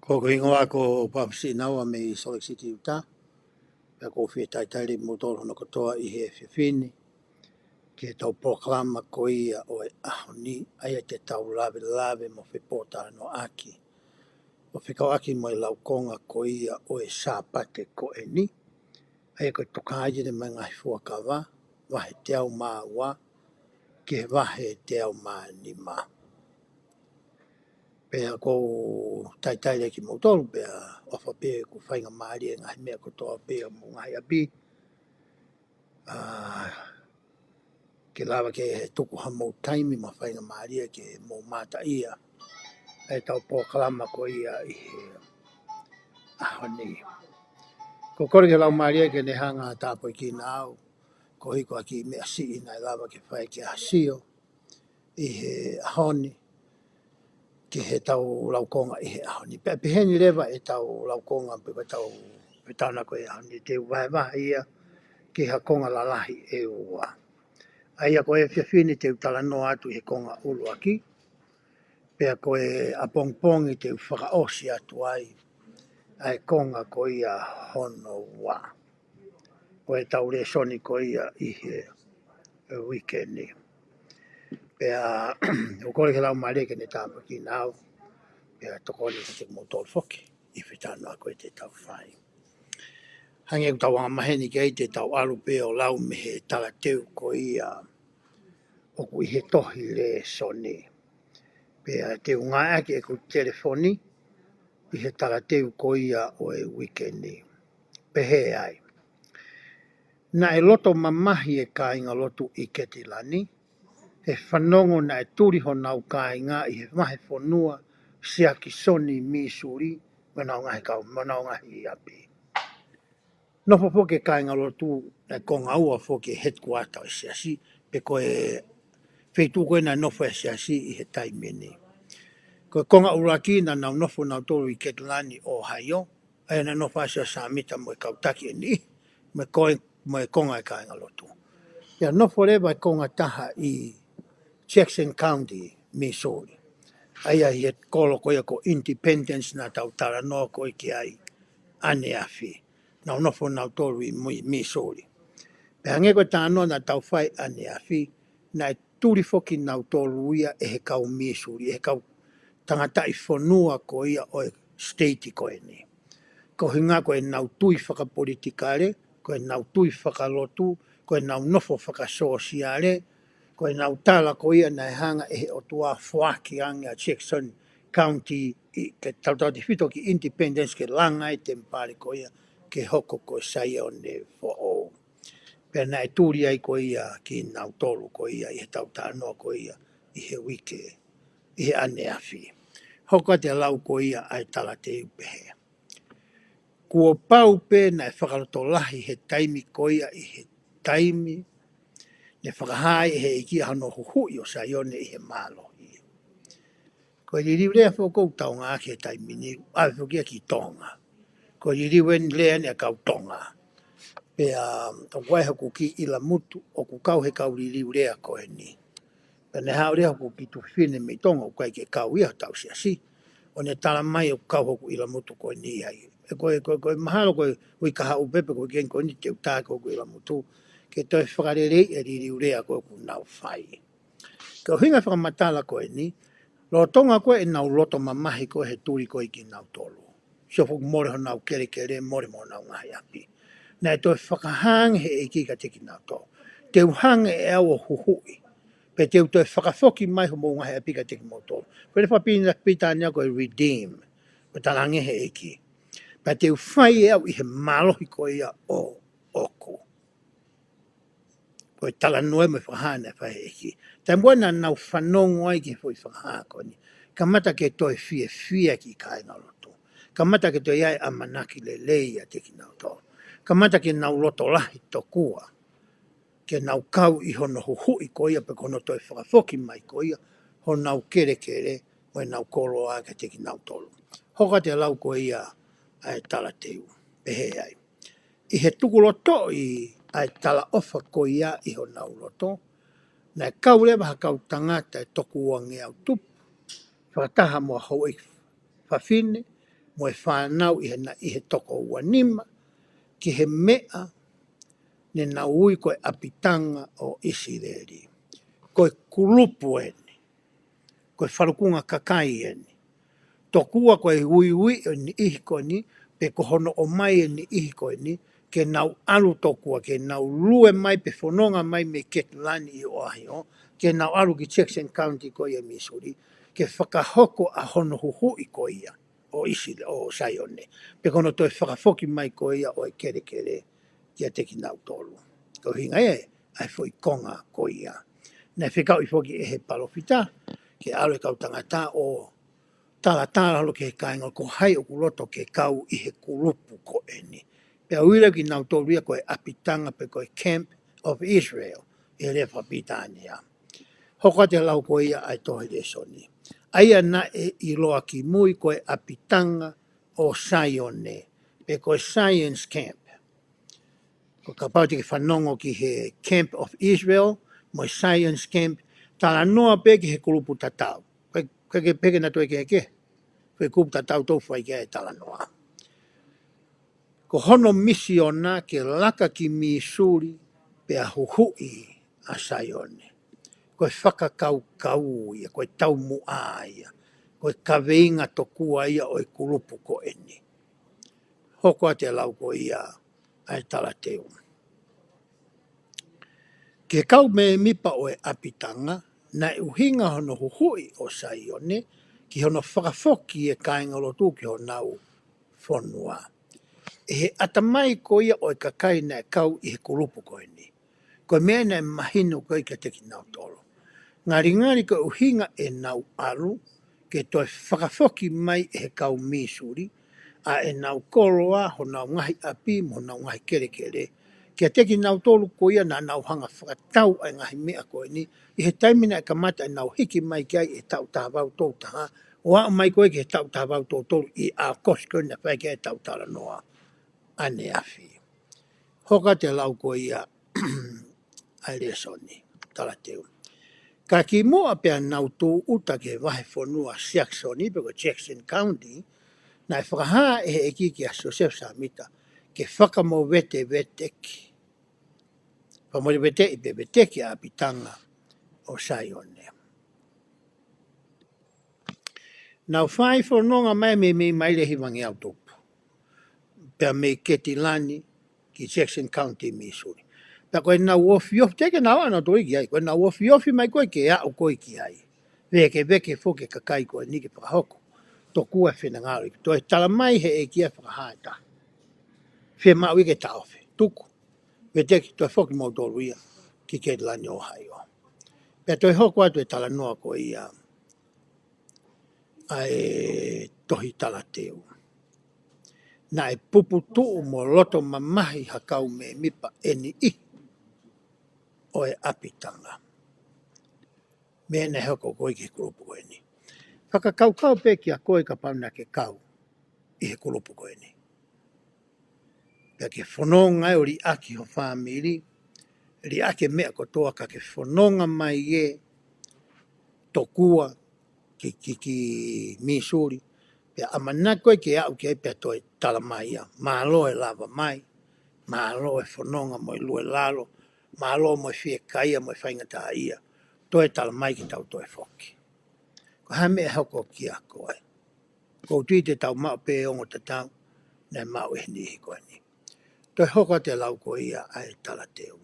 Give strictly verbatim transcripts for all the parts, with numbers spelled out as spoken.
Ko hoku hingoa ko Papa Sinaua mei Salt Lake City, Utah. Pea ʻoku ou fie talitali kimoutolu hono kotoa ʻi he efiafi ni ki heʻetau polokalama ko ia ʻo e ʻaho ni, ʻa ia te tau lavelave mo fepōtalanoaʻaki ʻo fekauʻaki mo e laukonga ko ia ʻo e Sāpate ko eni, ʻa ia ko e Tokāteline mo e Ngaahi Fuakava, vahe teau mā ua ki he vahe teau mā nima. Pea ʻoku ou talitali kimoutolu, pea ʻofa pē ʻoku faingamālie e ngaahi meʻa kotoa pē ʻa homou ngaahi ʻapi. ʻA, ke lava ke tuku haʻamou taimi mo faingamālie ke mou mamata ʻi heʻetau polokalama ko ia ʻi he ʻaho ni. ʻOku ou kole ki he Laumālie ke ne hanga ʻo tāpuekina au koeʻuhi ko e kiʻi meʻa siʻi naʻe lava ke fai ke ʻasi ʻi he ʻaho ni ki heʻetau laukonga ʻi he ʻaho ni. Pea pehē ni leva ʻetau laukonga pe ko ʻetau, pe tau na ko e ʻaho ni te u vahevahe ia ki ha konga lalahi ʻe ua. ʻA ia ko e efiafi ni te u talanoa atu ʻi he konga ʻuluaki, pea ko e ʻapongipongi te u fakaʻosi atu ai ʻa e konga ko ia hono ua ʻo ʻetau lēsoni ko ia ʻi he uike ni. Pea ʻoku ou kole ki he Laumālie ke ne tāpuekina au, pea tokoni kiate kimoutolu foki ʻi he fetalanoaʻaki ko ia te tau fai. Hangē ko ʻetau angamaheni ki ai, te tau ʻalu pē ʻo lau mei he talateu ko ia ʻoku ʻi he tohi lēsoni. Pea te u ngāueʻaki ʻeku telefoni ʻi he talateu ko ia ʻo e uike ni. Pehē ai: Naʻe loto mamahi e kāingalotu ʻi Ketilani he fanongo naʻe tuli honau kāinga ʻi he vahefonua Siakisoni, Mīsuli, mo ʻenau ngaahi kau, mo ʻenau ngaahi ʻapi. Nofo foki e kāingalotu, naʻe konga ua foki e headquarter ʻo e Siasi, pe ko e feituʻu ko ē naʻe nofo ai e Siasi ʻi he taimi ni. Ko e konga ʻuluaki naʻa nau nofo nautolu ʻi Ketilani, Ohio, ʻa ia naʻe nofo ai ʻa Siosefa Sāmita mo e kau taki ʻe niʻihi, mo e ko e, mo e konga e kāingalotu. Pea nofo leva e konga taha ʻi Jackson County, Missouri, ʻa ia ʻi he kolo ko ia ko Independence naʻa tau talanoa ko ē ki ai ʻaneafi. Nau nofo nautolu ʻi Mui-, Missouri. Pea hangē ko e talanoa naʻa tau fai ʻaneafi, naʻe tuli foki nautolu ia ʻe he kau Missouri, ʻe he kau tangataʻi fonua ko ia ʻo e state ko eni. Ko e ʻuhinga ko ʻenau tui fakapolitikale, ko ʻenau tui fakalotu, ko ʻenau nofo fakasōsiale, ko ʻenau tala ko ia naʻe hanga ʻe he ʻOtua ʻo foaki ange ʻa Jackson County ʻi, ke tautautefito ki Independence, ke langa ai e temipale ko ia ke hoko ko e Saione Foʻou. Pea naʻe tuli ai ko ia kinautolu ko ia ʻi heʻetau talanoa ko ia ʻi he uike, ʻi he ʻaneafi. Hoko atu e lau ko ia ʻa e talateu, pehē: Kuo pau pē naʻe fakalotolahi he taimi ko ia, ʻi he taimi ne fakahā ai ʻe he ʻEiki ʻa hono huhuʻi ʻo Saione ʻi he mālohi. Ko e liliu lea foki ʻoku tau ngāueʻaki he taimi ni, ʻave foki ia ki Tonga. Ko e liliu eni, lea eni ʻa e kau Tonga. Pea ʻoku ʻi ai hoku kiʻi ʻilamutu ʻoku kau he kau liliu lea ko eni. Pea ne haʻu leva hoku kiʻi tuofefine mei Tonga, ʻoku ʻikai ke kau ia hotau Siasi, ʻo ne tala mai ʻoku kau hoku ʻilamutu ko eni ai. ʻE ko e, ko e, ko e mahalo ko e uike kahaʻu pē pe ko e uike ko eni te u tā ki hoku ʻilamutu ke toe fakaleleiʻi e liliu lea ko ē ʻoku nau fai. Ko e ʻuhinga e fakamatala ko eni, lolotonga ko ē ʻenau loto mamahi ko ē he tuli ko ē kinautolu, sio foki, mole honau kelekele, mole mo honau ngaahi ʻapi, naʻe toe fakahā ange ʻe he ʻEiki kiate kinautolu: Te u hanga ʻe au ʻo huhuʻi, pea te u toe fakafoki mai homou ngaahi ʻapi kiate kimoutolu. Ko e lea fakapilitānia ko e redeem, ko e talaange ʻe he ʻEiki: Pea te u fai ʻe au ʻi he mālohi ko ia ʻoʻoku. Ko e talanoa mo e fakahā naʻe fai ʻe he ʻEiki. Taimi ko ē naʻa nau fanongo ai ki he foʻi fakahā ko eni, kamata ke toe fiefia e kiʻi kāingalotu. Kamata ke toe ʻi ai e ʻamanaki lelei ʻiate kinautolu. Kamata ke nau loto lahi tokua ke nau kau ʻi hono huhuʻi ko ia pe ko hono toe fakafoki mai ko ia honau kelekele mo ʻenau koloa kiate kinautolu. Hoko atu e lau ko ia ʻa e talateu, pehē ai: ʻI he tukulotoʻi ʻa e talaʻofa ko ia ʻi honau loto, naʻe kau leva ha kau tangata ʻe toko uangeau tupu, fakataha mo ha houʻeiki fafine, mo e fānau ʻi he na-, ʻi he toko ua nima, ki he meʻa ne nau ui ko e ʻApitanga ʻo ʻIsileli. Ko e kulupu eni, ko e falukunga kakai eni. Tokua ko e uiuiʻi ʻo e niʻihi ko eni, pe ko hono ʻomai ʻe he niʻihi ko eni, ke nau ʻalu tokua, ke nau lue mai pe fononga mai mei Ketilani ʻi ʻOhaiō, ke nau ʻalu ki Jackson County ko ia Missouri, ke fakahoko ʻa hono huhuʻi ko ia ʻo ʻIsileli, ʻo Saione. Pe ko hono toe fakafoki mai ko ia ʻo e kelekele kiate kinautolu. Ko e ʻuhinga ia ʻa e foʻi konga ko ia. Naʻe fekauʻi foki ʻe he palōfita, ke ʻalu e kau tangata ʻo talatala holo ki he kāinga ko hai ʻoku loto ke kau ʻi he kulupu ko eni. Pea ui leva kinautolu ia ko e ʻApitanga pe ko e Camp of Israel, ʻi he lea faka-Pilitānia. Hoko atu e lau ko ia ʻa e tohi lēsoni. ʻA ia naʻe ʻiloa kimui ko e ʻApitanga ʻo Saione, pe ko e Zion's Camp. Ko e kapau te ke fanongo ki he Camp of Israel, mo e Zion's Camp, talanoa pē ki he kulupu tatau. Ko e, ko e ke peke na toe ke ke, ko e kulupu tatau ʻoku fai ki ai e talanoa. Ko hono misiona ke laka ki Missouri pea huhuʻi ʻa Saione. Ko e fakakaukau ia, ko e taumuʻa ia, ko e kaveinga tokua ia ʻo e kulupu ko eni. Hoko atu e lau ko ia ʻa e talateu. Ki he kau mēmipa ʻo e ʻApitanga, naʻe ʻuhinga hono huhuʻi ʻo Saione ki hono fakafoki e kāingalotu ki honau fonua. ʻI he ʻatamai ko ia ʻo e kakai naʻe kau ʻi he kulupu ko eni, ko e meʻa naʻe mahino ko ē kiate kinautolu. Ngalingali ko e ʻuhinga ʻenau ʻalu, ke toe fakafoki mai ʻe he kau Missouri ʻa ʻenau koloa, honau ngaahi ʻapi, mo honau ngaahi kelekele, kiate kinautolu ko ia naʻa nau hanga fakatau ʻa e ngaahi meʻa ko eni, ʻi he taimi naʻe kamata ʻenau hiki mai ki ai ʻi he taʻu taha valu tolu taha, ʻo aʻu mai ko ē ki he taʻu taha valu tolu tolu ʻi ʻAokosi ko ē naʻe fai ki ai e taʻu talanoa ʻaneafi. Hoko atu e lau ko ia ʻa e lēsoni, talateu. Ka kimuʻa pea nau tūʻuta ki he vahefonua Siakisoni, pe ko Jackson County, naʻe fakahā ʻe he ʻEiki kia Siosefa Sāmita ke fakamoveteveteki, fakamoveteveteʻi pe veteki ʻa e ʻApitanga ʻo Saione. Nau fai fononga mai mei, mei maile hivangeau tupu. Pea mei Ketilani ki Jackson County, Missouri. Pea ko ʻenau ofiofi, teʻeki ke nau ʻalu ʻanautolu ki ai, ko ʻenau ofiofi mai ko ē ke aʻu ko ē ki ai. Vēkeveke foki e kakai ko eni ke fakahoko tokua e finangalo. Toe talamai ʻe he ʻEiki ia fakahā ʻe taha. Fiemaʻu ia ke taʻofi. Tuku. Veteki, toe foki moutolu ia ki Ketilani, ʻOhaiō. Pea toe hoko atu e talanoa ko ia ʻa e tohi talateu. Naʻe puputuʻu mo loto mamahi ha kau mēmipa ʻe niʻihi ʻo e ʻApitanga. Meʻa naʻe hoko ko ē ki he kulupu ko eni. Fakakaukau pē kia koe kapau naʻa ke kau ʻi he kulupu ko eni. Pea ke fononga ai ʻo liʻaki ho fāmili, liʻaki e meʻa kotoa ka ke fononga mai ē tokua ki, ki, ki Missouri. Pea ʻamanaki ko ē ke aʻu ki ai pea toe talamai ia. Mālō e lava mai, mālō e fononga mo e lue lalo, mālō mo e fiekaia mo e faingataʻaʻia. Toe talamai ke tau toe foki. Ko e hā e meʻa ʻe hoko kia koe? ʻOku ou tui te tau maʻu pē ongo tatau naʻe maʻu ʻe he niʻihi ko eni. Toe hoko atu e lau ko ia ʻa e talateu.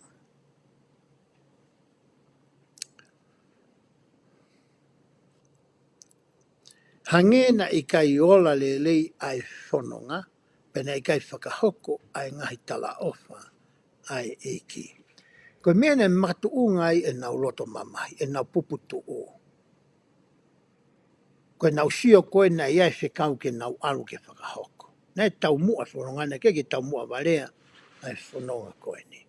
Hangē naʻe ʻikai ola lelei ʻa e fononga, pea naʻe ʻikai fakahoko ʻa e ngaahi talaʻofa ʻa e ʻEiki. Ko e meʻa naʻe makatuʻunga ai ʻenau loto mamahi, ʻenau puputuʻu. Ko ʻenau sio ko ē naʻe ʻi ai e fekau ke nau ʻalu ke fakahoko. Naʻe taumuʻa e fononga, naʻe ʻikai ke taumuʻa valea ʻa e fononga ko eni.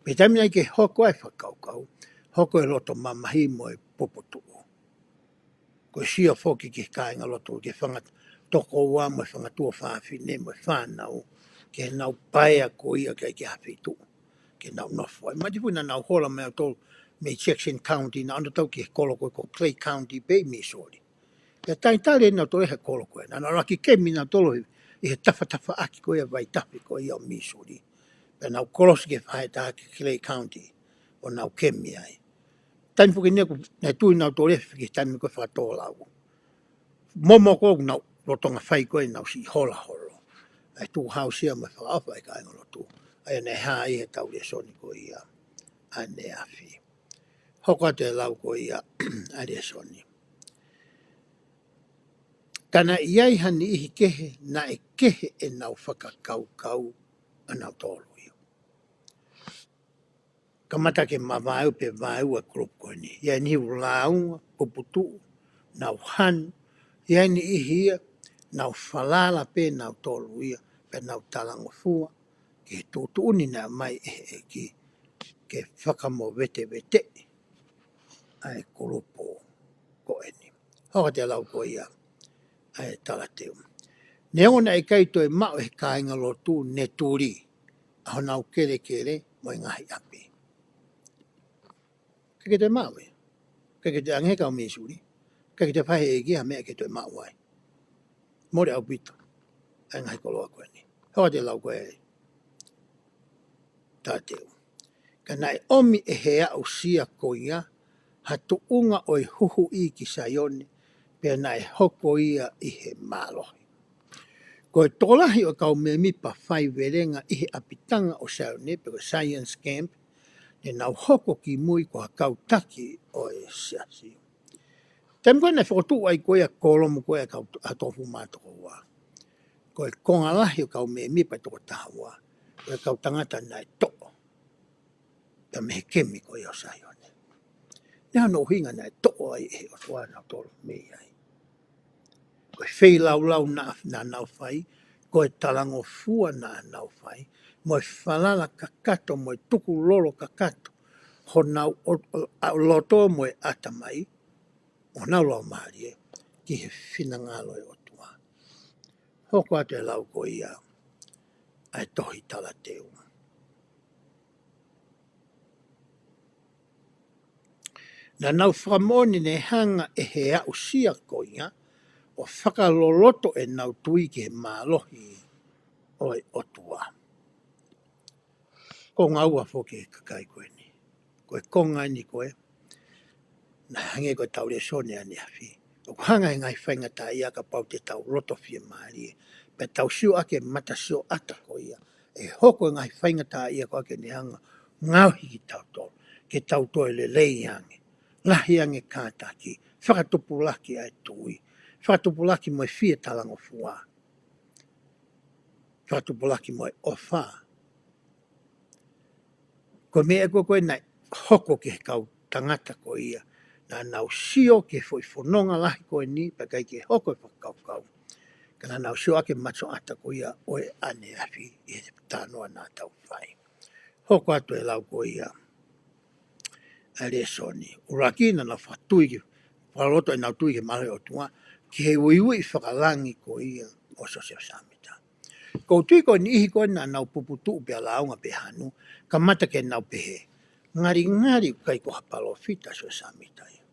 Pea taimi naʻe ʻikai ke hoko ai e fakakaukau, hoko e loto mamahi mo e puputuʻu. Ko e sio foki ki he kāingalotu, ki he fanga tokoua mo e fanga tuofāfine mo e fānau, ke nau paea ko ia ke ʻai ke ha feituʻu ke nau nofo ai. Mati puna nau hola mai ʻo tolu mei Jackson County, naʻa nau tau ki he kolo ko ē ko Clay County pē ʻi Missouri. Pea talitali ʻe nautolu ʻe he kolo ko ē. Naʻa nau ʻuluaki kemi nautolu ʻi he tafatafaʻaki ko ia ʻa e vaitafe ko ia ʻo Missouri. Pea nau kolosi ki he faʻahitaha ki Clay County ʻo nau kemi ai. Taimi foki eni ʻoku nau tui nautolu ʻe fiki taimi ko ē fakatōlau. Momo ko ē ʻoku nau lolotonga fai ko ē ʻenau siʻi hola holo. ʻA e tuʻu hausia mo e fakaʻofa ʻa e kāingalotu. ʻA ia naʻe hā ʻi heʻetau lēsoni ko ia ʻaneafi. Hoko atu e lau ko ia ʻa e lēsoni. Ka naʻe ʻi ai ha niʻihi kehe, naʻe kehe ʻenau fakakaukau ʻanautolu ia. Kamata ke mavaeua pe vaeua e kulupu ko eni. ʻI ai e niʻihi ʻoku lāunga, puputuʻu, nau hanu, ʻi ai e niʻihi ia, nau falala pē nautolu ia, pea nau talangofua, ki he tuʻutuʻuni naʻe ʻomai ʻe he ʻEiki, ke fakamoveteveteʻi ʻa e kulupu ko eni. Hoko atu e lau ko ia ʻa e talateu. Neongo naʻe ʻikai toe maʻu ʻe he kāingalotu ne tuli ʻa honau kelekele mo e ngaahi ʻapi. ʻIkai ke toe maʻu ia. ʻIkai ke toe ʻange ʻe he kau Missouri. ʻIkai ke toe fai ʻe he ʻEiki ha meʻa ke toe maʻu ai. Mole ʻaupito ʻa e ngaahi koloa ko eni. Hoko atu e lau ko ia ʻa e talateu. Ka naʻe ʻomi ʻe he aʻusia ko ia ha tuʻunga ʻo e huhuʻi ki Saione, pea naʻe hoko ia ʻi he mālohi. Ko e tokolahi ʻo e kau mēmipa faivelenga ʻi he ʻapitanga ʻo Saione, pe ko e Zion's Camp, ne nau hoko ki mui ko ha kau taki ʻo e siasi. Taimi ko ē naʻe fokotuʻu ai ko ia e kōlomu ko ia ʻa e kau, ʻa e toko hongofulu mā toko ua. Ko e konga lahi ʻo e kau mēmipa ʻe toko taha ua, ko e kau tangata naʻe toʻo pea mei he kemi ko ia ʻo Saione. Naʻe ʻi ai hono ʻuhinga naʻe toʻo ai ʻe he ʻOtua nautolu mei ai. Ko e feilaulau naʻa, naʻa nau fai, ko e talangofua naʻa nau fai, mo e falala kakato, mo e tukulolo kakato honau ʻo, ʻo, ʻa, loto mo e ʻatamai, ʻo honau laumālie ki he finangalo ʻo e ʻOtua. Hoko atu e lau ko ia ʻa e tohi talateu. Naʻa nau fakamoʻoni ne hanga ʻe he aʻusia ko ia ʻo fakaloloto ʻenau tui ki he mālohi ʻo e ʻOtua. Ko e ngāue foki ʻa e kakai ko eni. Ko e konga eni ko ē, naʻe hangē ko ʻetau lēsoni ʻaneafi. ʻOku hanga ʻe he ngaahi faingataʻaʻia kapau te tau loto fiemālie. Pea tau sio ʻaki e mata sioʻata ko ia. ʻE hoko e ngaahi faingataʻaʻia ko ia ke ne hanga ʻo ngaohi kitautolu. Ke tau toe lelei ange. Lahi ange e kātaki. Fakatupulaki ʻa e tui. Fakatupulaki mo e fie talangofua. Fakatupulaki mo e ʻofa. Ko e meʻa ko ē naʻe hoko ki he kau tangata ko ia. Naʻa nau sio ki he foʻi fononga lahi ko eni, pea ʻikai ke hoko e fakakaukau. Ka naʻa nau sio ʻaki e mata sioʻata ko ia ʻo e ʻaneafi ʻi he talanoa naʻa tau fai. Hoko atu e lau ko ia ʻa e lēsoni. ʻUluaki naʻa nau fakatui ki, fakaloloto ʻenau tui ki he mālohi ʻo e ʻOtua, ki he uiuiʻi fakalangi ko ia ʻo Siosefa Sāmita. Ko u tui ko e niʻihi ko ē naʻa nau puputuʻu pea lāunga pea hanu, kamata ke nau pehē. Ngalingali ʻoku ʻikai ko ha palōfita ʻa Siosefa Sāmita ia.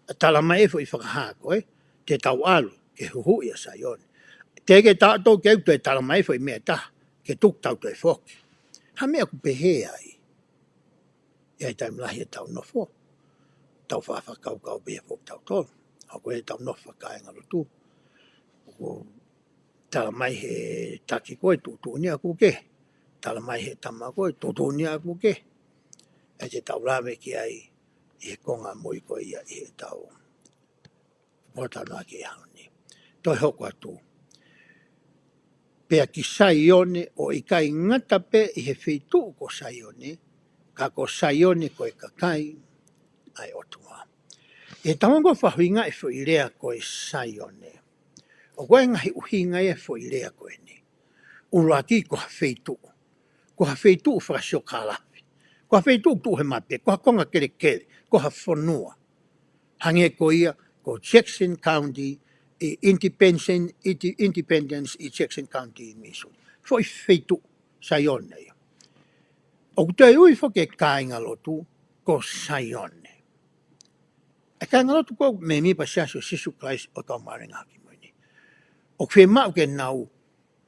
ʻA, talamai ʻe he foʻi fakahā ko ē, te tau ʻalu ke huhuʻi ʻa Saione. Teʻeki ke tau toe ke toe talamai ʻe he foʻi meʻa ʻe taha, ke tuku tau toe foki. Ha meʻa ʻoku pehē ai. ʻI he taimi lahi ʻetau nofo. Tau faʻa fakakaukau pehē foki tautolu. ʻA ko ē ʻetau nofo fakakāingalotu. ʻOku talamai ʻe he taki ko ē tuʻutuʻuni ʻoku ke. Talamai ʻe he tama ko ē tuʻutuʻuni ʻoku ke. ʻE te tau lave ki ai ʻi he konga mui ko ia ʻi heʻetau pōtalanoa ki he ʻaho ni. Toe hoko atu. Pea ki Saione ʻo ʻikai ngata pē ʻi he feituʻu ko Saione, ka ko Saione ko e kakai ʻa e ʻOtua. ʻI heʻetau ongo fakaʻuhingaʻi e foʻi lea ko e Saione. ʻOku ʻi ai e ngaahi ʻuhinga ia e foʻi lea ko eni. ʻUluaki ko ha feituʻu. Ko ha feituʻu fakasiokālafi. Ko ha feituʻu tuʻu he mape, ko ha konga kelekele, ko ha fonua. Hangē ko ia, ko Jackson County, ʻi Independence, ʻi Independence, ʻi Jackson County, Missouri. Foʻi feituʻu, Saione ia. ʻOku toe ui foki e kāingalotu, ko Saione. ʻa e kāingalotu ko ē mēmipa Siasi ʻo Sīsū Kalaisi ʻo e Kau Māʻoniʻoni ʻi he Ngaahi ʻAho Kimui Ni, ʻoku fiemaʻu ke nau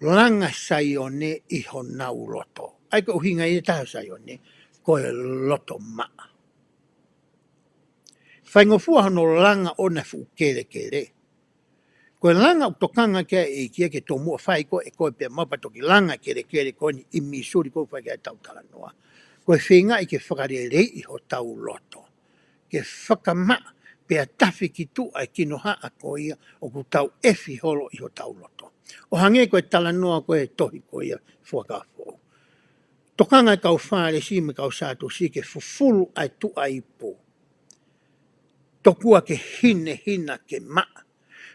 langa Saione ʻi honau loto. ʻA ia ko e ʻuhinga ia ʻe taha ʻo Saione, ko e loto maʻa. Faingofua hono langa ʻo e fuʻu kelekele. Ko e langa ʻoku tokanga ki ai e ʻEiki ia ke tomuʻa fai ko ē ʻe koe pea mo au pea toki langa e kelekele ko eni ʻi Mīsuli ʻoku fai ki ai ʻetau talanoa. Ko e feingaʻi ke fakaleleiʻi hotau loto, ke fakamaʻa pea tafi ki tuʻa e kinohaʻa ko ia ʻoku tau ʻefi holo ʻi hotau loto. ʻO hangē ko e talanoa ko ē he tohi ko ia Fuakava Foʻou. Tokanga e kau Fālesi mo e kau Sātusi ke fufulu ʻa e tuʻa ipu, tokua ke hinehina ke maʻa.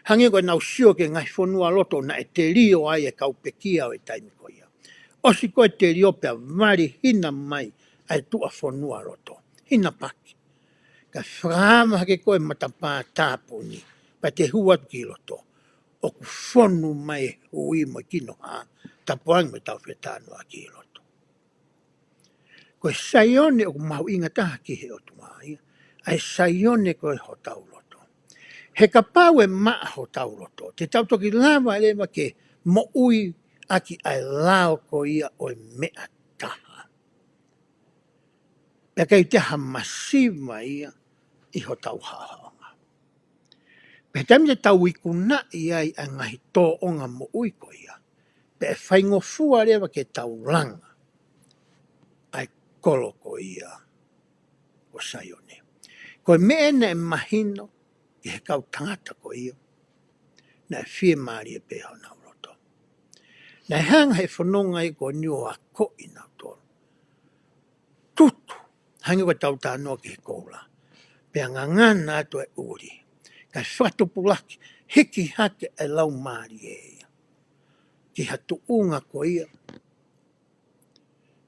Hangē ko ʻenau sio ki he ngaahi fonualoto naʻe telio ai e kau pekia ʻo e taimi ko ia. ʻOsi ko ē telio pea valihina mai ʻa e tuʻa fonualoto. Hina paki. Kae fakaava hake ko ē matapā tāpuni, pea te hū atu ki loto, ʻoku fonu mai e hui mo e kinohaʻa, tapu ange mo ʻetau fetalanoaʻaki ʻi loto. Ko e Saione ʻoku mahuʻinga taha ki he ʻOtua ia, ʻa e Saione ko ē hotau loto. He kapau ʻe maʻa hotau loto, te tau toki lava leva ke moʻui ʻaki ʻa e lao ko ia ʻo e meʻa taha. Pea ʻikai toe ha masiva ia ʻi hotau haʻohaʻonga. Pea taimi te tau ikunaʻi ai ʻa e ngaahi tōʻonga moʻui ko ia, pea ʻe faingofua leva ke tau langa ʻa e kolo ko ia ʻo Saione. Ko e meʻa naʻe mahino ki he kau tangata ko ia, naʻe fiemālie pē honau loto. Naʻe hanga he fononga ia ko eni ʻo akoʻi nautolu. Tutu, hangē ko ʻetau talanoa ki he koula. Pea ngangana atu e ʻuli, kae fakatupulaki, hiki hake e laumālie ia ki ha tuʻunga ko ia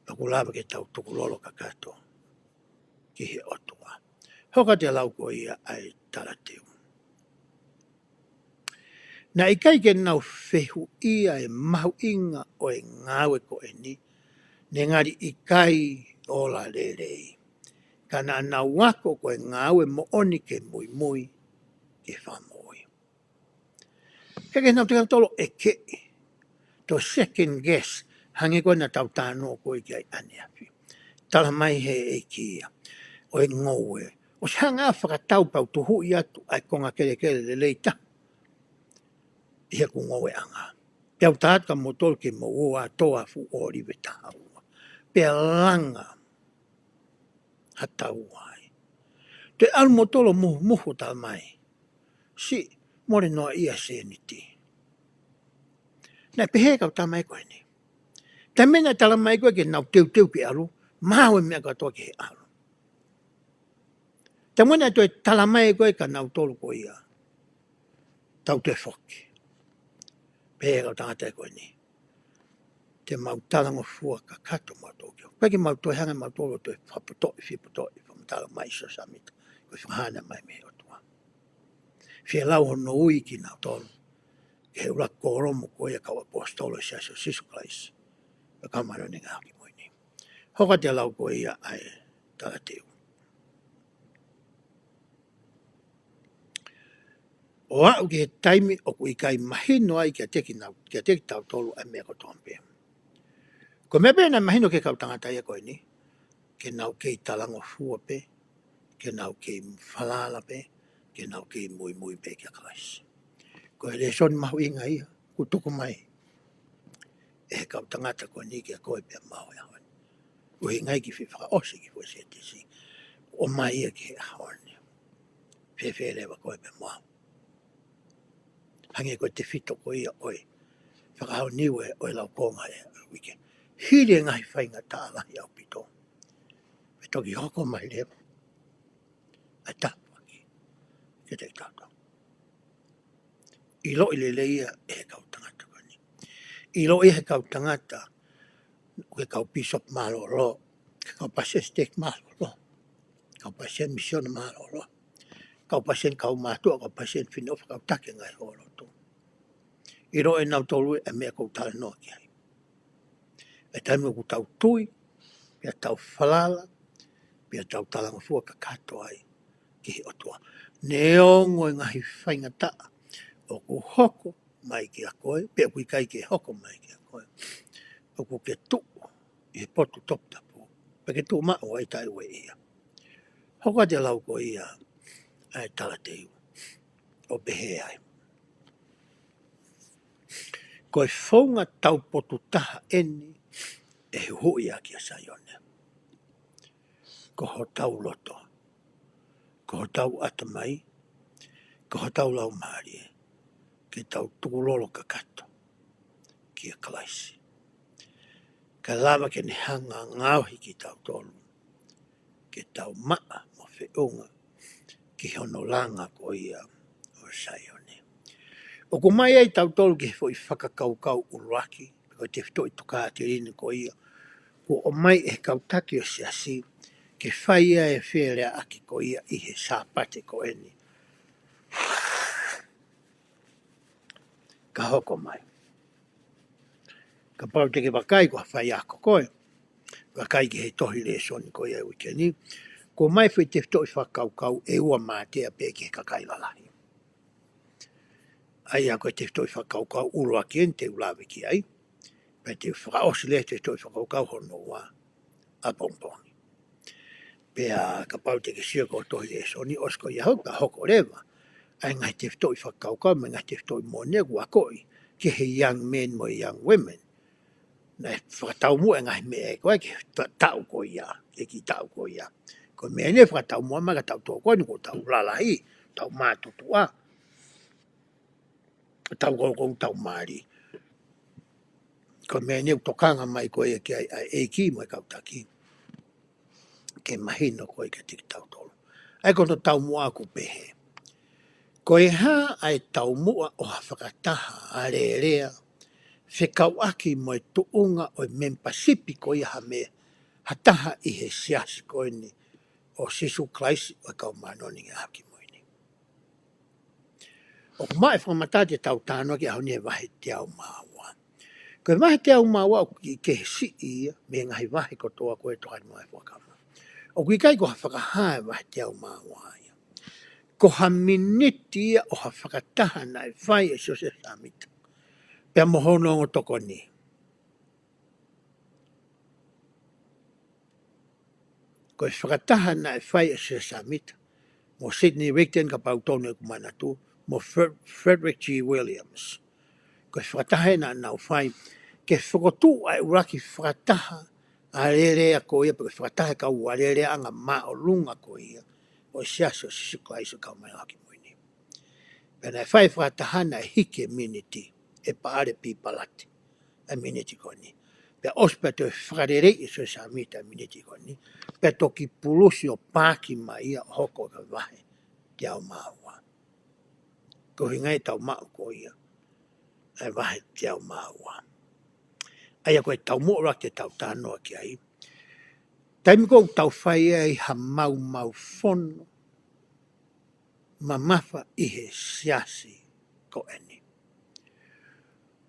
ʻoku lava ke tau tukulolo kakato ki he ʻOtua. Hoko atu e lau ko ia ʻa e talateu. Naʻe ʻikai ke nau fehuʻia e mahuʻinga ʻo e ngāue ko eni, naʻe ngali ʻikai ola lelei. Ka naʻa nau ako ko e ngāue moʻoni ke muimui ki he Fakamoʻui. Ke ke nau te kau tolo ʻeke, to second guess, hangē ko ē naʻa tau talanoa ko ē ki ai ʻaneafi. Tala mai he ʻEiki ia ʻo e ngoue, ʻosi hanga fakatau pau tuhuʻi atu ʻa e konga kelekele lelei taha ʻi heʻeku ngoueʻanga. Pea u tala atu kia moutolu ke mou ō ʻo tō ʻa e fuʻu ʻōlive taha ua, pea langa ha taua ai. Toe ʻalu moutolu ʻo muhumuhu, tala mai, siʻi mole noaʻia sēniti. Naʻe pehē e kau tama ko eni. Taimi naʻe tala mai ko ē ke nau teuteu ke ʻalu, maʻu e meʻa kātoa ki he ʻalu. Taimi naʻe toe tala mai ko ē kia nautolu ko ia, tau toe foki. Pehē e kau tangata ko eni, te mau talangofua kakato mautolu ki ai. Pea ke mau toe hanga mautolu ʻo toe fakapotoʻi, fiepotoʻi, fakamatala mai Siosefa Sāmita, ko e fakahā mai mei he ʻOtua. Fie lau hono ui kinautolu ki he ʻuluaki kōlomu ko ia ʻo e kau ʻaposetolo ʻo e Siasi ʻo Sīsū Kalaisi ʻo e Kau Māʻoniʻoni ʻi he Ngaahi ʻAho Kimui Ni. Hoko atu e lau ko ia ʻa e talateu. ʻO aʻu ki he taimi ʻoku ʻikai mahino ai kiate kinau-, kiate kitautolu ʻa e meʻa kotoa pē. Ko e meʻa pē naʻe mahino ki he kau tangata ia ko eni, ke nau kei talangofua pē, ke nau kei falala pē, ke nau kei muimui pē kia Kalaisi. Ko e lēsoni mahuʻinga ia kuo tuku mai ʻe he kau tangata ko eni kia koe pea mo au he ʻaho ni. ʻUhinga ia ki he fakaʻosi ki he foʻi sētesi, ʻomai ia ki he ʻaho ni. Fēfē leva koe pea mo au? Hangē ko e tefito ko ia ʻo e fakahā ʻo Niue ʻo e laukonga ʻo e uike. Hili e ngaahi faingataʻa lahi ʻaupito, pea toki hoko mai leva ʻa e tāpuaki kiate kitautolu. ʻIloʻi lelei ia ʻe he kau tangata ko eni. ʻIloʻi ʻe he kau tangata, ko e kau pīsope mālōlō, ko e kau palesiteni siteiki mālōlō, kau palesiteni misiona mālōlō, kau palesiteni kaumātuʻa, kau palesiteni Fineʻofa, kau taki ngaahi houalotu. ʻIloʻi ʻe nautolu e meʻa ʻoku ou talanoa ki ai. ʻI he taimi ʻoku tau tui, pea tau falala, pea tau talangofua kakato ai ki he ʻOtua. Neongo e ngaahi faingataʻa ʻoku hoko mai kiate koe, pe ʻoku ʻikai ke hoko mai kiate koe, ʻoku ke tuʻu ʻi he potu toputapu, pe ke tuʻu maʻu ai taʻeueʻia. Hoko atu e lau ko ia ʻa e talateu ʻo pehē ai: Ko e founga taupotu taha eni ʻe huhuʻi ʻaki ʻa Saione. Ko hotau loto, ko hotau ʻatamai, ko hotau laumālie, ke tau tukulolo kakato kia Kalaisi. Kae lava ke ne hanga ʻo ngaohi kitautolu ke tau maʻa mo feʻunga ki hono langa ko ia ʻo Saione. ʻOku ʻomai ai kitautolu ki he foʻi fakakaukau ʻuluaki, ko e tefitoʻi tokāteline ko ia kuo ʻomai ʻe he kau taki ʻo e siasi ke fai ai e feleaʻaki ko ia ʻi he Sāpate ko eni ka hoko mai. Kapau te ke vakai ko ha faiako koe, vakai ki he tohi lēsoni ko ia ʻo e uike ni, kuo ʻomai e foʻi tefitoʻi fakakaukau ʻe ua mātea pē ki he kakai lalahi. ʻA ia ko e tefitoʻi fakakaukau ʻuluaki eni te u lave ki ai, pea te u fakaʻosi leva e tefitoʻi fakakaukau hono ua ʻapongipongi. Pea kapau te ke sio ki he tohi lēsoni, ʻosi ko ia hoʻo ka hoko leva ʻa e ngaahi tefitoʻi fakakaukau mo e ngaahi tefitoʻi moʻoni ʻoku akoʻi ki he young men mo e young women. Naʻe fakataumuʻa e ngaahi meʻa ko ē ki he ta-, taʻu ko ia, ki he kiʻi taʻu ko ia. Ko e meʻa eni ʻe fakataumuʻa mai kiate kitautolu ko eni kuo tau lalahi, tau mātuʻa, tau koukou, tau mali. Ko e meʻa eni ʻoku tokanga mai ko ia ki ai ʻa e ʻEiki mo e kau taki ke mahino ko ia kiate kitautolu. ʻA ia ko hono taumuʻa ʻoku pehē: Ko e hā ʻa e taumuʻa ʻo ha fakataha alēlea fekauʻaki mo e tuʻunga ʻo e mēmipasipi ko ia ha meʻa, ha taha ʻi he siasi ko eni ʻo Sīsū Kalaisi ʻo e Kau Māʻoniʻoni ʻi he Ngaahi ʻAho Kimui Ni? ʻOku maʻu e fakamatala te tau talanoa ki ai he ʻaho ni he vahe teau mā ua. Ko e vahe teau mā ua ʻoku ʻikai ke siʻi ia mei he ngaahi vahe kotoa ko ē ʻo e Tokāteline mo e Ngaahi Fuakava. ʻOku ʻikai ko ha fakahā e vahe teau mā ua ia. Ko ha miniti ia ʻo ha fakataha naʻe fai ʻe Siosefa Sāmita pea mo hono ongo tokoni. Ko e fakataha naʻe fai ʻe Siosefa Sāmita mo Sidney Rigdon, kapau ʻoku tonu ʻeku manatu, mo Fred-, Frederick G. Williams. Ko e fakataha ia naʻa nau fai ke fokotuʻu ʻa e ʻuluaki fakataha alēlea ko ia, pe ko e fakataha e kau alēleaʻanga māʻolunga ko ia ʻo e Siasi ʻo Sīsū Kalaisi ʻo e Kau Māʻoniʻoni ʻi he Ngaahi ʻAho Kimui Ni. Pea naʻe fai e fakataha naʻe hiki e miniti ʻe Paʻale P. Palati ʻa e miniti ko eni. Pea ʻosi pea toe fakaleleiʻi ʻe Siosefa Sāmita ʻa e miniti ko eni, pea toki pulusi ʻo paaki mai ia ʻo hoko ko e vahe teau mā ua. Ko e ʻuhinga ia ʻetau maʻu ko ia ʻa e vahe teau mā ua. ʻA ia ko e taumuʻa ʻuluaki te tau talanoa ki ai, taimi ko ē ʻoku tau fai ai ha maumau fono mamafa ʻi he siasi ko eni,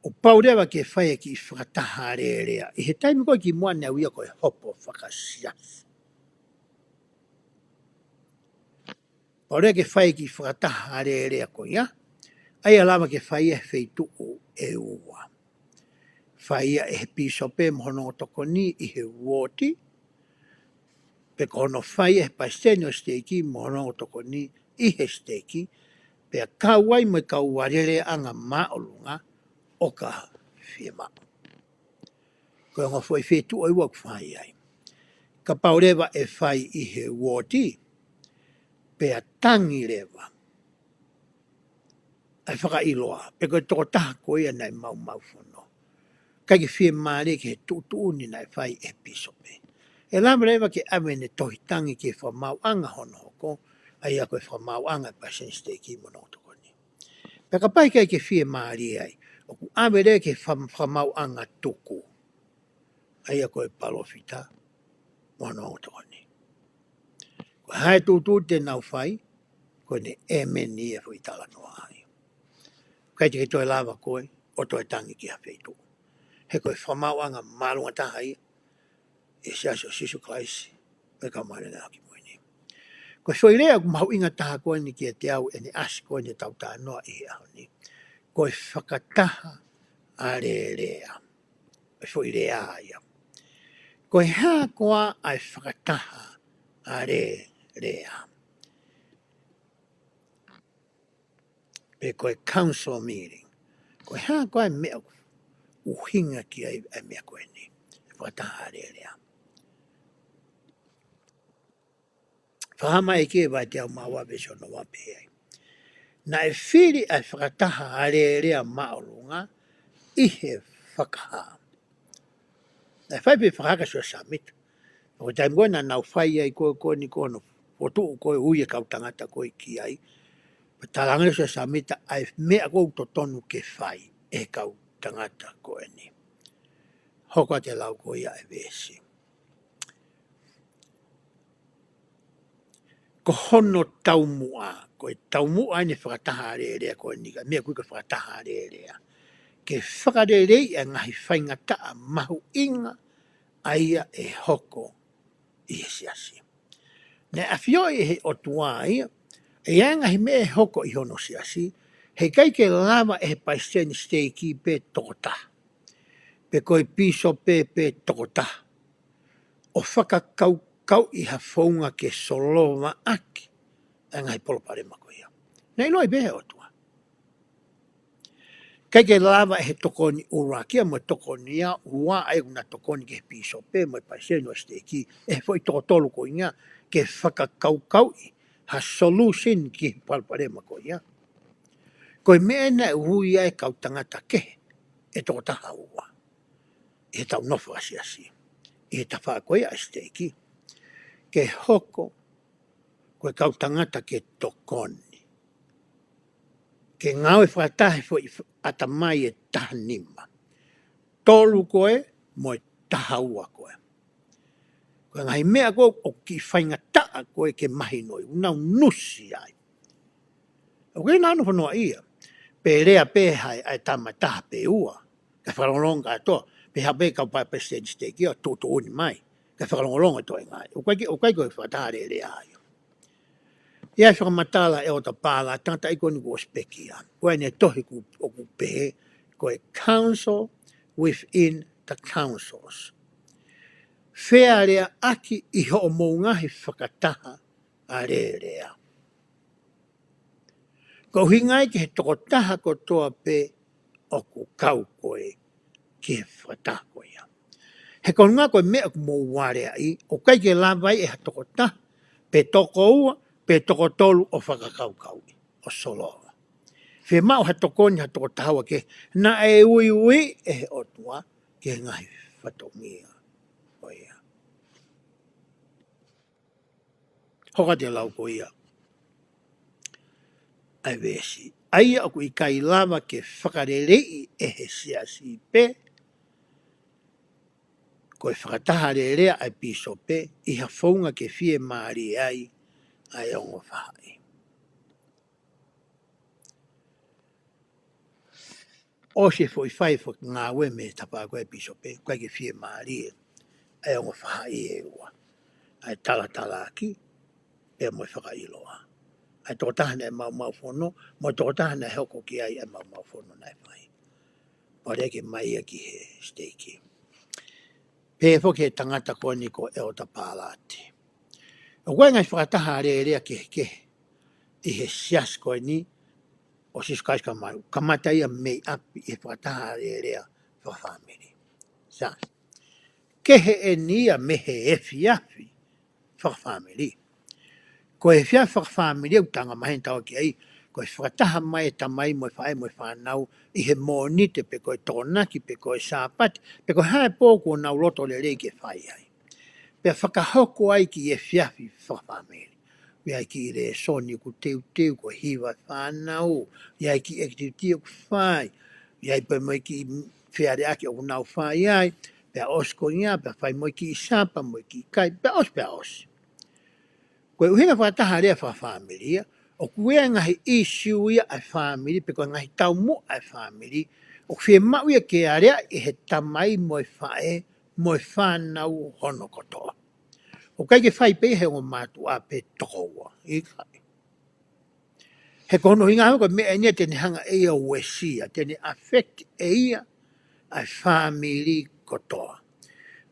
ʻoku pau leva ke fai e kiʻi fakataha alēlea. ʻI he taimi ko ē kimuʻa naʻe ui ia ko e hopo fakasiasi. Pau leva ke fai e kiʻi fakataha alēlea ko ia, ʻa ia ʻe lava ke fai ia he feituʻu ʻe ua. Fai ia ʻe he pīsope mo hono ongo tokoni ʻi he uooti, pe ko hono fai ʻe he palesiteni ʻo e siteiki mo hono ongo tokoni ʻi he siteiki, pea kau ai mo e kau alēleaʻanga māʻolunga ʻo ka fiemaʻu. Ko e ongo foʻi feituʻu ʻe ua ʻoku fai ai. Kapau leva ʻe fai ʻi he uooti, pea tangi leva ʻa e fakaʻiloa pe ko e tokotaha ko ia naʻe maumau fono, ʻikai ke fiemālie ki he tuʻutuʻuni naʻe fai ʻe he pīsope, ʻe lava leva ke ʻave ʻene tohi tangi ki he fakamaauʻanga hono hoko, ʻa ia ko e fakamaauʻanga ʻa e palesiteni siteiki mo hono ongo tokoni. Pea kapau ʻe ʻikai ke fiemālie ai, ʻoku ʻave leva ki he fam-, fakamaauʻanga tuku, ʻa ia ko e palōfita mo hono ongo tokoni. Ko e hā e tuʻutuʻuni te nau fai, ko ʻene ʻēmeni e foʻi talanoa ai. ʻIkai te ke toe lava koe ʻo toe tangi ki ha feituʻu. He ko e fakamaauʻanga māʻolunga taha ia ʻi he Siasi ʻo Sīsū Kalaisi ʻo e Kau Māʻoniʻoni ʻi he Ngaahi ʻAho Kimui Ni. Ko e foʻi lea ʻoku mahuʻinga taha ko eni kiate au ʻene ʻasi ko eni ʻetau talanoa ʻi he ʻaho ni, ko e fakataha alēlea. Ko e foʻi lea ia. Ko e hā koā ʻa e fakataha alēlea? Pe ko e council meeting. Ko e hā koā e meʻa ʻoku ʻuhinga ki ai ʻa e meʻa ko eni, e fakataha alēlea? Fakahā mai ʻe he vahe teau mā ua veesi ono ua pehē ai, naʻe fili ʻa e fakataha alēlea māʻolunga ʻi he fakahā. Naʻe fai pē fakahā kia Siosefa Sāmita. Ko e taimi ko ē naʻa nau fai ai ko ē ko eni ko hono fokotuʻu ko ē ui e kau tangata ko ē ki ai, pea talaange ʻe Siosefa Sāmita ʻa e meʻa ko ē ʻoku totonu ke fai ʻe he kau tangata ko eni. Hoko atu e lau ko ia e veesi. Ko hono taumuʻa, ko e taumuʻa ʻeni e fakataha alēlea ko eni, ka meʻa ko ē ko e fakataha alēlea, ke fakaleleiʻi ʻa e ngaahi faingataʻa mahuʻinga ʻa ia ʻe hoko ʻi he siasi. Naʻe ʻafioʻi ʻe he ʻOtua ia, ʻe ʻi ai e ngaahi meʻa ʻe hoko ʻi hono siasi, heʻikai ke lava ʻe he palesiteni siteiki pē tokotaha, pe ko e pīsope pē tokotaha, ʻo fakakaukauʻi ha founga ke solova ʻaki ʻa e ngaahi palopalema ko ia. Naʻe ʻiloʻi pē ʻe he ʻOtua. ʻIkai ke lava ʻe he tokoni ʻuluaki ia mo e tokoni ia ua ʻa ia ʻoku na tokoni ki he pīsope mo e palesiteni ʻo e siteiki, ʻe he foʻi toko tolu ko ia, ke fakakaukauʻi ha solution ki he palopalema ko ia. Ko e meʻa naʻe ui ai e kau tangata kehe ʻe toko taha ua ʻi heʻetau nofo ʻa siasi, ʻi he tafaʻaki ko ia ʻa e siteiki, ke hoko ko e kau tangata ke tokoni, ke ngāue fakataha he foʻi ʻatamai ʻe taha nima, tolu ko ē mo e taha ua ko ē. Ko e ngaahi meʻa ko ē ʻoku kiʻi faingataʻa ko ē ke mahinoʻi, ʻoku nau nusi ai. ʻOku ʻikai ke nau nofo noaʻia, pe lea pē ʻa e, ʻa e tama ʻe taha pe ua, kae fakalongolongo kātoa, pe haʻu pē kau palesiteni siteiki ʻo tuʻutuʻuni mai, kae fakalongolongo e toenga. ʻOku ʻikai ke, ʻoku ʻikai ko e fakataha alēlea ia. ʻI ai e fakamatala ʻa ʻEletā Pālati, tangataʻeiki ko eni kuo ʻosi pekia. Ko ʻene tohi ʻoku, ʻoku pehē, ko e council within the councils. Fealeaʻaki ʻi hoʻomou ngaahi fakataha alēlea. Ko e ʻuhinga ia ki he tokotaha kotoa pē ʻoku kau ko ē ki he fakataha ko ia. He ko e ʻuhinga ko e meʻa ʻoku mou aleaʻi, ʻoku ʻikai ke lava ai ʻe ha tokotaha, pe toko ua, pe toko tolu ʻo fakakaukauʻi, ʻo solova. Fiemaʻu ha tokoni ha tokotaha ua kehe, naʻe uiuiʻi ʻe he ʻOtua ki he ngaahi fatongia ko ia. Hoko atu e lau ko ia ʻa e veesi. ʻA ia ʻoku ʻikai lava ke fakaleleiʻi ʻe he siasi pē, ko e fakataha alēlea ʻa e pīsope ʻi ha founga ke fiemālie ai ʻa e ongo faʻahi. ʻOsi e foʻi fai e foʻi ngāue mei he tafaʻaki ko ē ʻa e pīsope, ʻoku ʻikai ke fiemālie ʻa e ongo faʻahi ʻe ua, ʻa e talatalaaki, pea mo e fakaʻiloa. ʻA e tokotaha naʻe maumaufono, mo e tokotaha naʻe hoko ki ai ʻa e maumaufono naʻe fai. Pea lele mai ia ki he siteiki. Pehē foki ʻe he tangata ko eni ko ʻEletā Pālati, ʻoku ʻi ai e ngaahi fakataha alēlea kehekehe ʻi he siasi ko eni ʻo Sīsū Kalaisi ʻo e Kau Māʻoniʻoni, kamata ia mei ʻapi ʻi he fakataha alēlea fakafāmili. Sai. Kehe eni ia mei he efiafi fakafāmili. Ko e efiafi fakafāmili ʻoku tau angamaheni taua ki ai, ko e fakataha mai e tamai mo e faʻē mo e fānau ʻi he Mōnite pe ko e Tokonaki pe ko e Sāpate, pe ko e hā e pō kuo nau loto lelei ke fai ai. Pea fakahoko ai e kiʻi efiafi fakafāmili. ʻI ai e kiʻi lēsoni ʻoku teuteu, ko e hiva e fānau, ʻi ai e kiʻi activity ʻoku fai, ʻi ai pē mo e kiʻi fealeaʻaki ʻoku nau fai ai, pea ʻosi ko ia, pea fai mo e kiʻi sapa, mo e kiʻi kai, pea ʻosi, pea ʻosi. Ko e ʻuhinga e fakataha alēlea fakafāmili ia, ʻoku ʻi ai e ngaahi ʻīsiu ia ʻa e fāmili, pe ko e ngaahi taumuʻa ʻa e fāmili, ʻoku fiemaʻu ia ke aleaʻi ʻe he tamai mo e faʻē, mo e fānau hono kotoa. ʻOku ʻikai ke fai pē he ongo mātuʻa pe tokoua. ʻIkai. He ko hono ʻuhinga ko e meʻa eni ia te ne hanga ʻe ia ʻo uesia, te ne affect ʻe ia ʻa e fāmili kotoa.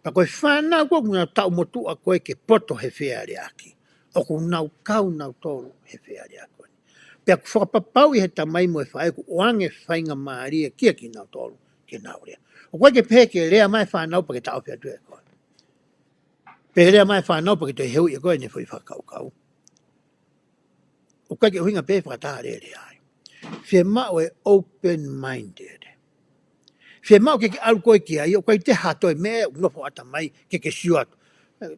Pea ko e fānau ko ē ʻoku nau taʻu motuʻa ko ē ke poto he fealeaʻaki, ʻoku nau kau nautolu he fealeaʻaki ko eni. Pea ʻoku fakapapauʻi he tamai mo e faʻē ʻoku ʻoange faingamālie kia kinautolu ke nau lea. ʻOku ʻikai ke pehē ke lea mai fānau pea ke taʻofi atu ʻe koe. Pe lea mai fānau pea ke toe heuʻi ʻe koe ʻene foʻi fakakaukau. ʻOku ʻikai ke ʻuhinga pē fakataha lelei ai. Fiemaʻu e open-minded. Fiemaʻu ke ke ʻalu koe ki ai, ʻoku ʻikai te ha toe meʻa ʻoku nofo ʻatamai ke ke sio atu.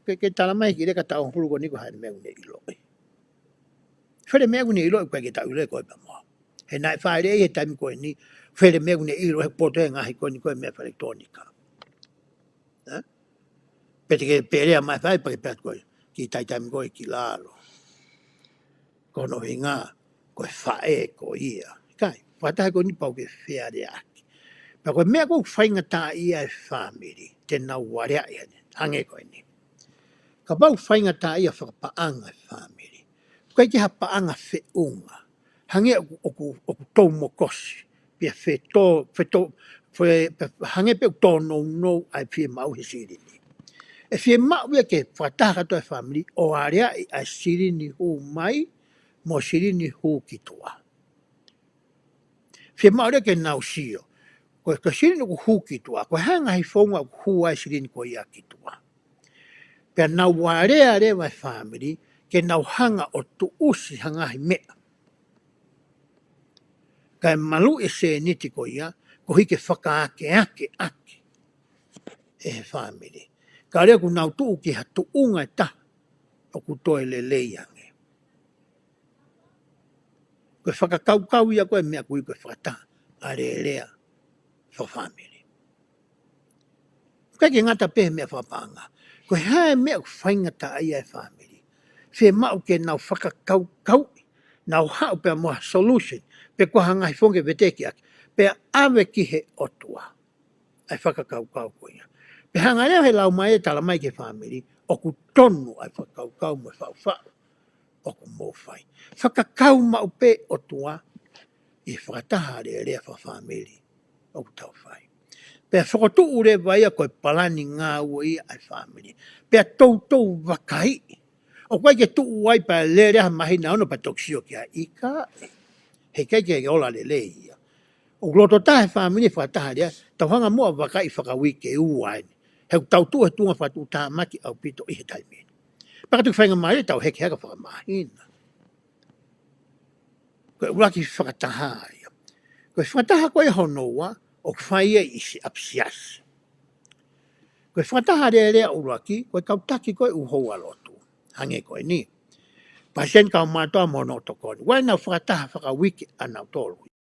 Ke, ke tala mai ki leka taʻu hongofulu ko eni ko e hā e meʻa ʻoku ne ʻiloʻi. Fele meʻa ʻoku ne ʻiloʻi, ʻoku ʻikai ke taʻu ʻiloʻi koe pea mo au. He naʻe fāʻeleʻi he taimi ko eni, fele meʻa ʻoku ne ʻiloʻi he poto he ngaahi ko eni ko e meʻa fale tōnika. Ē? Pe te ke pehē lea mai fai pea ke pehē atu koe, ki taitami koe ki lalo. Ko hono ʻuhinga, ko e faʻē ko ia. ʻIkai, fakataha ko eni pau ke fealeaʻaki. Pea ko e meʻa ʻoku faingataʻaʻia e fāmili, te nau aleaʻi heni, hangē ko eni. Kapau faingataʻaʻia fakapaʻanga e fāmili. ʻOku ʻikai ke ha paʻanga feʻunga. Hangē ʻoku, ʻoku, ʻoku tō mokosi. Pea fetō, fetō, fe-, pe-, hangē pē ʻoku tōnounou ʻa e fiemaʻu he silini. ʻE fiemaʻu ia ke fakataha kātoa e fāmili ʻo aleaʻi ʻa e silini hū mai, mo e silini hū ki tuʻa. Fiemaʻu ia ke nau sio. Ko e, ko e silini ʻoku hū ki tuʻa, ko e hā e ngaahi founga ʻoku hū ai e silini ko ia ki tuʻa. Pea nau alea leva e fāmili, ke nau hanga ʻo tuʻusi ha ngaahi meʻa. Kae maluʻi e sēniti ko ia, koeʻuhi ke fakaakeake ʻaki ʻe he fāmili. Ka lea ʻoku nau tuʻu ki ha tuʻunga ʻe taha, ʻoku toe lelei ange. Ko e fakakaukau ia ko e meʻa ʻoku ui ko e fakataha alea fakafāmili. ʻIkai ke ngata pē he meʻa fakapaʻanga. Ko e hā e meʻa ʻoku faingataʻaʻia e fāmili. Fiemaʻu ke nau fakakaukauʻi, nau haʻu pea mo ha solution, pe ko ha ngaahi founga ke veteki ʻaki, pea ʻave ki he ʻOtua. ʻA e fakakaukau ko ia. Pea hanga leva he lau mai ʻe tala mai ki he fāmili, ʻoku tonu ʻa e fakakaukau mo e faʻufaʻu ʻoku mou fai. Fakakau maʻu pē ʻOtua ʻi he fakataha alea fakafāmili ʻoku tau fai. Pea fokotuʻu leva ia ko e palani ngāue ia ʻa e fāmili. Pea toutou vakaiʻi. ʻOku ʻikai ke tuʻu ai pea lele ha māhina ono pea toki sio ki ai, ʻikai. He ʻikai ke ola lelei ia. ʻOku loto taha e fāmili fakataha lea, tau hanga muʻa vakaiʻi fakauike ua eni. He ʻoku tau tuʻu he tuʻunga fakatuʻutāmaki ʻaupito ʻi he taimi ni. Pea ka tuku faingamālie tau heke hake fakamāhina. Ko e ʻuluaki fakataha ia. Ko e fakataha ko ia hono ua, ʻoku fai ia ʻi siasi ʻapisiasi. Ko e fakataha alea ʻuluaki, ko e kau taki ko e ʻū houalotu. Hangē ko eni. Palesiteni Kaumātuʻa mo hono tokoni. ʻOku ʻi ai ʻenau fakataha fakauike ʻanautolu.